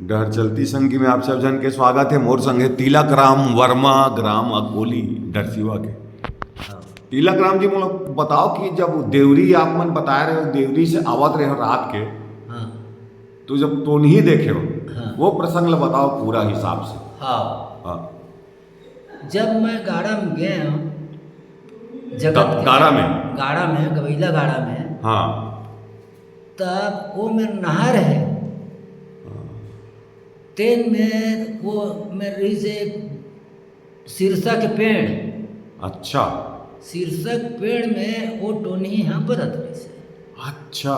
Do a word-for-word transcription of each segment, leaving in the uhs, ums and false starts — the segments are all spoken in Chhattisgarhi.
डहर चलती संगी में आप सब झन के स्वागत हे। मोर संग हे तिलक राम वर्मा, ग्राम अकोली, डरसीवा के। हाँ। तिलक राम जी, मोला बताओ कि जब देवरी आप मन बताए रहे हो, देवरी से आवत रहे हो रात के, हाँ। तो जब टोनही देखे हो, हाँ। वो प्रसंग ला बताओ पूरा हिसाब से। हाँ। हाँ। जब मैं गाड़ा में गए हूँ, जगत गा-, के गाड़ा में? गाड़ा में, गवैला गाड़ा में। हाँ। तब वो मेर नहर है। हाँ। तेन में वो मेर रही से शीर्षा के पेड़। अच्छा। शीर्षा के पेड़ में वो टोनही यहाँ पर रहत रही से। अच्छा।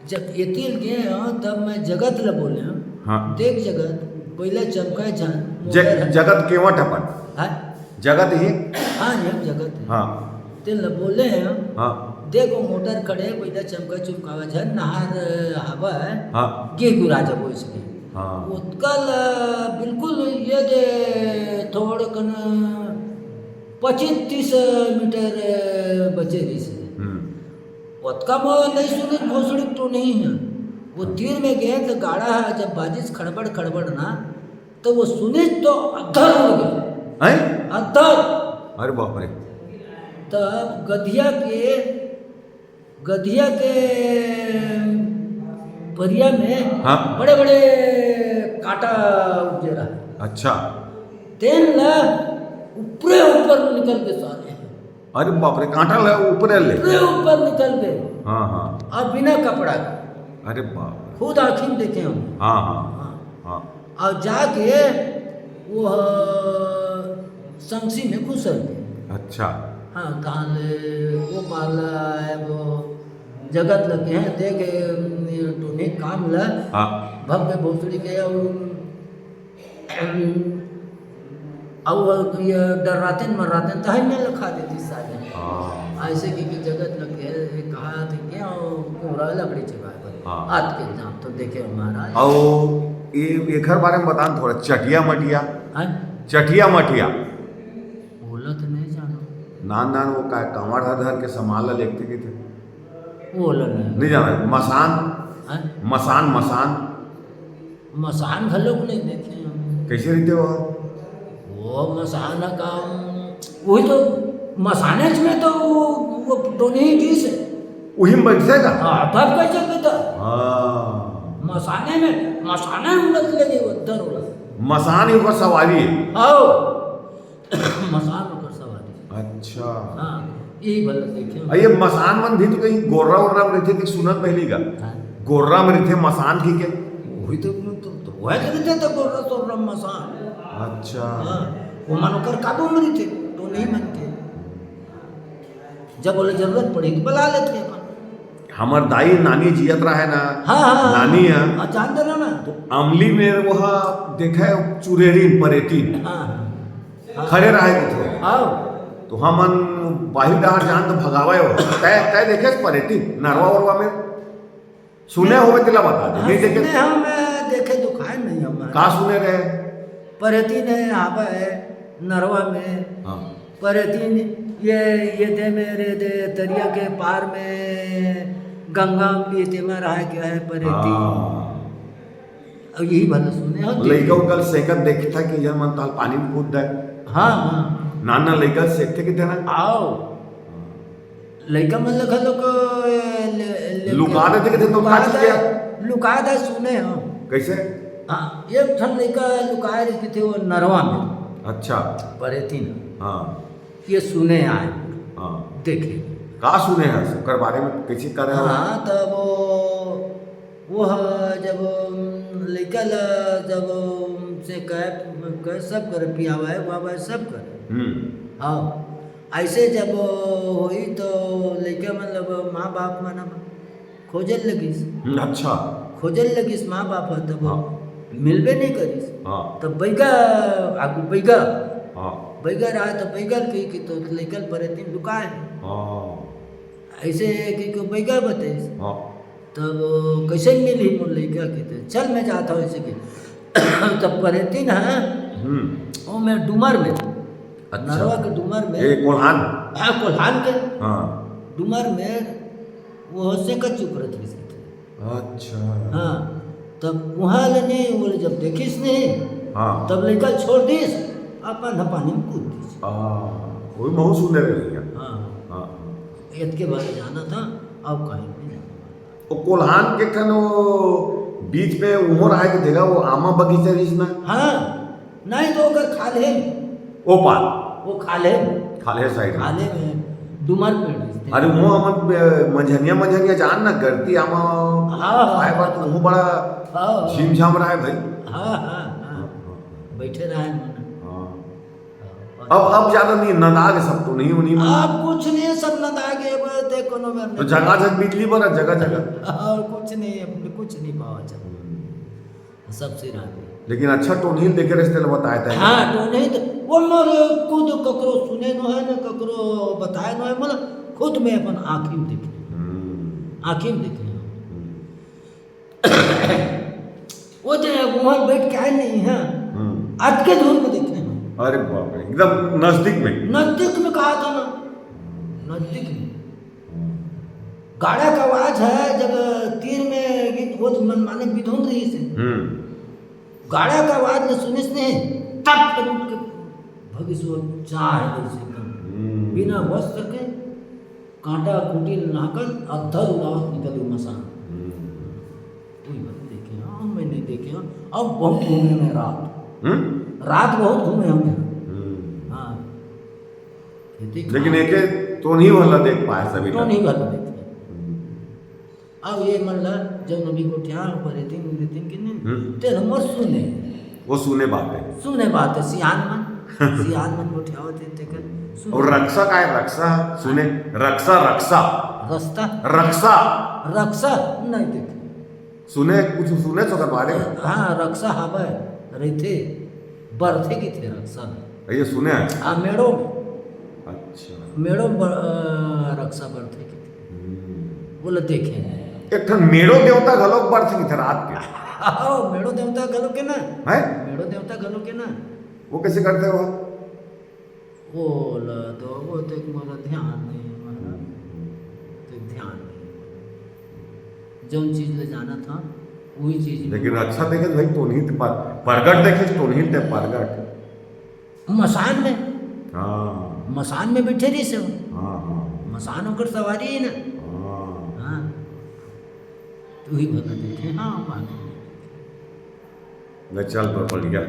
जब एतिल गए हूँ, तब मैं जगत ला बोले हूँ, हाँ। "देख जगत, कोयला चमकाए झन, ज-, मोटर है।" जगत केवट अपन। हाँ? जगत ही? हाँ, ये जगत है। हाँ। तेन ला बोले हूँ, हाँ। "देखो मोटर खड़े, कोयला चमका चमकावा झन, नहर हवा है, हाँ। गिर गुरा जबो इसके।" हाँ। ओतका ला बिल्कुल ये दे थोड़ कन पच्चीस तीस मीटर बचे रही से। हम्म। ओतका म नहीं सुनिस भोसड़ी टोनही है। वो तीर में गए तो गाड़ा है, जब बाजिस खड़बड़ खड़बड़ ना, तो वो सुनिस तो अद्धर उड़ गए। हैं? अद्धर। अरे बाप रे। तब गधिया के, गधिया के परिया में हाँ। बड़े-बड़े कांटा उपजे रहा। अच्छा। तेन ला ऊपरे ऊपर निकल के सारे। अरे बाप रे, कांटा ला ऊपरे ले। ऊपरे ऊपर निकल के। हाँ, हाँ। और बिना कपड़ा के। अरे बाप रे। खुद आँखी में देखे हम। हाँ, हाँ। हाँ। हाँ। और जाके वो संगसी में घुसल गए। अच्छा। हाँ, कहाँ ले वो पाला है, वो जगत लगे हैं, देखे, टोनही काम ला। हाँ। भग के भोसड़ी के, और, और ये डर्रातेन मर्रातेन, तहे में लखा देती साले। हाँ। ऐसे की, की जगत लगे है, कहा थे क्या, और कोहरा लकड़ी चबाए पर। हाँ। आज के जाम तो देखे हमारा। और ये, एकर बारे में बतान थोड़ा, चटिया मटिया। हाँ? चटिया मटिया। ओला तो नहीं जानो। नान नान वो का, कांवड़ हर धर के सामान ला लेगथे किथे। ओला नहीं। नहीं जाना। मसान? हाँ? मसान, मसान। मसान घलोक नहीं देखे हम। कैसे रहिथे वो? वो मसान का, वही तो मसानेच में तो वो, वो टोनही गिस है। वही में बैठथे का? हाँ, तब कैसे पता? हाँ। मसाने में, मसाने में उड़त लगे वो, अद्धर उड़त। मसान ही ओकर सवारी है। आओ। मसान ओकर सवारी। अच्छा। हाँ, यही भला देखे। अ, ये मसान मन भी तो कहीं गोर्रा ओर्रा में रहिथे, कि सुनत पहली का? हाँ। गोर्रा में रहिथे मसान की के? वही तो, तो, तो वह तो रहिथे तो गोर्रा सोर्रा मसान। अच्छा। हाँ, वो मन ओकर काबू में रहिथे, टोनही मन के। जब बोले जरूरत पड़ी तो बुला लेथे अपन। हमर दाई नानी जियत रहे ना, हाँ, हाँ, हाँ। नानी है। हाँ, जान देना ना। तो अमली में वो हा देखे चुरेरी परेती। हाँ, हाँ। हाँ। खड़े रहे कुछ। हाँ। तो हमन बाहिर डहर जान तो भगावे हो। तय, तय देखे परेती, नरवा उरवा में? सुने होवे तेला बता दे, हाँ, नहीं देखे। सुने हम, देखे दुखाए नहीं हम। का सुने रहे? परेती ने आवे है, नरवा में। हाँ। परेती ने, ये, ये दे मेरे दे, तरिया के पार में, गंगा अमली तेमा रहा क्या है परेती। हाँ। अब यही भला सुने हो, लइका देखे। उका ल सेकत देखता कि ये मन ताल पानी में कूद दे। हाँ, हाँ। नाना लइका ल सेकथे कि तेना। आओ। लइका मन ल घलोक, ए, ले, ले, लुका देथे कि ते तो लुका काच दे, गया। लुका दे सुने हो। कैसे? हाँ, एक ठन लइका लुकाए रहिस किथे वो नरवा में। अच्छा। परेती न। हाँ। ये सुने आए। हाँ। देखे। का सुने हैं? ओकर बारे में कैसे करे हैं? हाँ, तब वो, वो ह, जब, उम, लइका ला, जब, उम, से कहे, कहे सब करे, पियावे, उआवे, सब करे। हम्म। हाँ। ऐसे जब होई तो लइका मन ला माँ बाप मन अब खोजल लगिस। हम्म, अच्छा। खोजल लगिस माँ बाप ह तब हाँ। मिलबे नहीं करिस। हाँ। तब बैगा, आगू बैगा। हाँ। बैगा रहा तब बैगा ल कही कि तो लइका ल परेती न लुकाए। हाँ। ऐसे कही कि बैगा बताइस। हाँ। तब कैसे मिली मोर लइका के? तो चल मैं जाता हूँ ऐसे के। तब परेती न, हम्म। वो मैं डूमर में, अच्छा। नरवा के डूमर में। ये कोल्हान? हाँ, कोल्हान के। हाँ। डूमर में वो सेकत चुप रहत रहिस। अच्छा। हाँ। तब उहाँ ले नहीं, वो जब देखिस नहीं, हाँ। तब लइका छोड़ दिस, अपन ह पानी में कूद दिस। हाँ, वो भी बहुत सुंदर रहिया। हाँ। हाँ। एतके बारे जाना था, अब कहीं नहीं जाना। वो कोल्हान के ठन वो बीच में उहो रहा के जगह, वो आमा बगीचा रहिस ना? हाँ, नहीं तो ओकर खाल्हे में। ओ पार। वो खाल्हे में। खाल्हे side में। खाल्हे में डुमर पेड़ रहिस। अरे, वो हमन बे-, मंझनिया, मंझनिया जान ना, गरती आमा हाँ, हाँ। खाए बर तो वो बड़ा हाँ। झीम झाम रहा है भाई। हाँ, हाँ, हाँ। हाँ, हाँ। बैठे रहे मन। हाँ। हाँ। अब, अब ज्यादा नहीं, नंदा के सब तो नहीं, उन्हीं में। अब कुछ नहीं, सब नंदा के, अब देख कोनो में तो नहीं। जगह जगह बिजली बना, जगह जगह। और कुछ नहीं, अब कुछ नहीं पावा चल। हम्म। सब सिरा दे। लेकिन अच्छा टोनही ल देखे रहिस तेला बताए था। हाँ, टोनही तो वो मोर खुद ककरो सुने नो है ना, ककरो बताए नो है, मोला खुद में अपन आँखी में देखे। हम्म। आँखी में देखे। हम्म। वो जो है, वहाँ बैठ के आए नहीं है। हम्म। अतके दूर में देखे हैं। अरे बाप रे, एकदम नजदीक में। नजदीक में कहा था ना, नजदीक में। हम्म। गाड़ा का आवाज है, जब तीर में गिद्ध वो मन माने बिधुन रहिस हे। हम्म। गाड़ा का आवाज में सुनिस नहीं, तब फिर उठ के भगिस वो चाह है जैसे एकदम। हम्म। बिना वस्त्र के कांटा खूंटी ल नाहकत अधर उड़ावत निकल गे मसान। हम्म। कोई बात देखे हँव, मैं नहीं देखे हँव। अब बहुत घूमे मैं रात। हम्म? रात बहुत घूमे हँव मैं। हम्म। हाँ। खेती लेकिन खाए। एके टोनही वाला देख पाए सभी टोनही वाला देखे। हम्म। अब ये मन ला जब नबी गोठिया ऊपर रेतिन, रेतिन के नहीं, हम्म। तेन हमर सुने। वो सुने बात है। सुने बात है, सियान मन। सियान मन गोठियावत हे, तेकर सुने। और रक्षा का है? रक्षा सुने, रक्षा, रक्षा। रस्ता? रक्षा। रक्षा नहीं देखे। सुने, कुछ सुने तो ओकर बारे में? हाँ, रक्षा हवय, रहिथे, बरथे किथे रक्षा। ये सुने हैं? हाँ, मेड़ो में। अच्छा। मेड़ो में बर-, अ, रक्षा बरथे किथे। हम्म। वो ल देखे हैं। एक ठन मेड़ो देवता घलो बरथे किथे रात के। हाँ, मेड़ो देवता घलो के ना। हैं? मेड़ो देवता घलो के ना। वो कैसे करथे वो? वो ल तो, वो तो एक मोला ध्यान नहीं है, महाराज। हम्म। तो ध्यान नहीं है। जौन चीज ल जानत हँव, वही चीज में। लेकिन रक्षा देखे भाई, टोनही ते पर-, परगट देखे, टोनही ते परगट। मसान में। हाँ। मसान में बैठे रहिस हे वो। हाँ, हाँ। मसान ओकर सवारी है ना। हाँ। हाँ। तू ही भला देखे, हाँ, बात। ले चल, पर पड़ गया।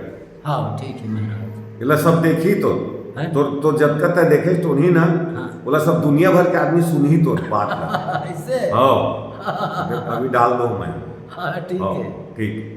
हाँ, ठीक है महाराज। एला सब देखही तो। हैं? तोर, तोर जतका तैं देखे टोनही ना, हाँ। ओला सब दुनिया भर के आदमी सुनही तोर बात ला। ऐसे? हाँ। अभी डाल दो मैं। हाँ, ठीक हाँ, है। ठीक।